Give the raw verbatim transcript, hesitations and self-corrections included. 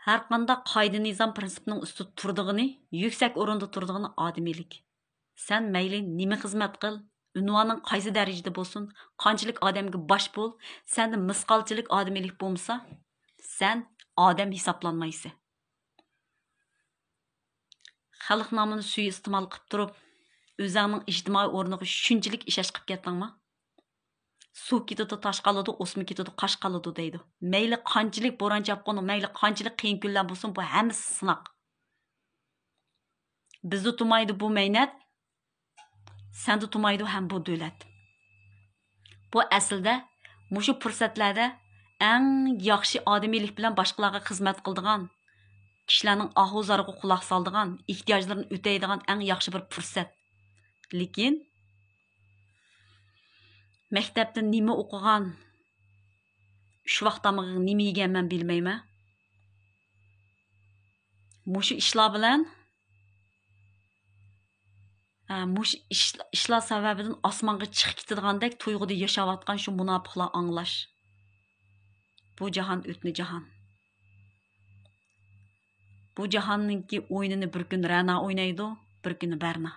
ھەرقانداق قائىدە-نىزام پىرىنسىپنىڭ ئۈستىدە تۇرىدىغىنى، يۈكسەك ئورۇندا تۇرىدىغىنى ئادىمىيلىك. سەن مەيلى نېمە خىزمەت قىل، ئۇنۋانىڭ قايسى دەرىجىدە بولسۇن، قانچىلىك ئادەمگە باش بول، سەندە مىسقالچىلىك ئادىمىيلىك بولمىسا، سەن ئادەم ھېسابلانمايسەن. خەلق نامىنى سۇيىئىستېمال قىلىپ تۇرۇپ، ئۆزۈڭنىڭ ئىجتىمائىي ئورنىغا شۇنچىلىك ئىشەنچ قىلىپ كەتتىڭمۇ؟ سۇ كېتىدۇ، تاش قالىدۇ، ئوسما كېتىدۇ، قاش قالىدۇ دەيدۇ. مەيلى قانچىلىك بوران چاپقۇن، مەيلى قانچىلىك قىيىن كۈنلەر بولسۇن، بۇ ھەممىسى سىناق. بىزدە تۇمايدۇ بۇ مەينەت، سەندە تۇمايدۇ ھەم بۇ دۆلەت. بۇ ئەسلىدە مۇشۇ پۇرسەتلەردە ئەڭ ياخشى ئادىمىيلىك بىلەن باشقىلارغا خىزمەت قىلىدىغان، كىشىلەرنىڭ ئاھۇ-زارىغا قۇلاق سالىدىغان، ئېھتىياجلىرىنى ئۆتەيدىغان ئەڭ ياخشى بىر پۇرسەت. لېكىن مەكتەپتە نېمە ئوقۇغان، ئۈچ ۋاق تامىقىغا نېمە يېگەن مەن بىلمەيمەن. مۇشۇ ئىشلار بىلەن، ھە، مۇشۇ ئىش-، ئىشلار سەۋەبىدىن ئاسمانغا چىقىپ كېتىدىغاندەك تۇيغۇدا ياشاۋاتقان شۇ مۇناپىقلار ئاڭلاش. بۇ جاھان ئۆتنە جاھان. بۇ جاھاننىڭكى ئويۇنىنى بىر كۈن رەنا ئوينايدۇ، بىر كۈنى بەرنا.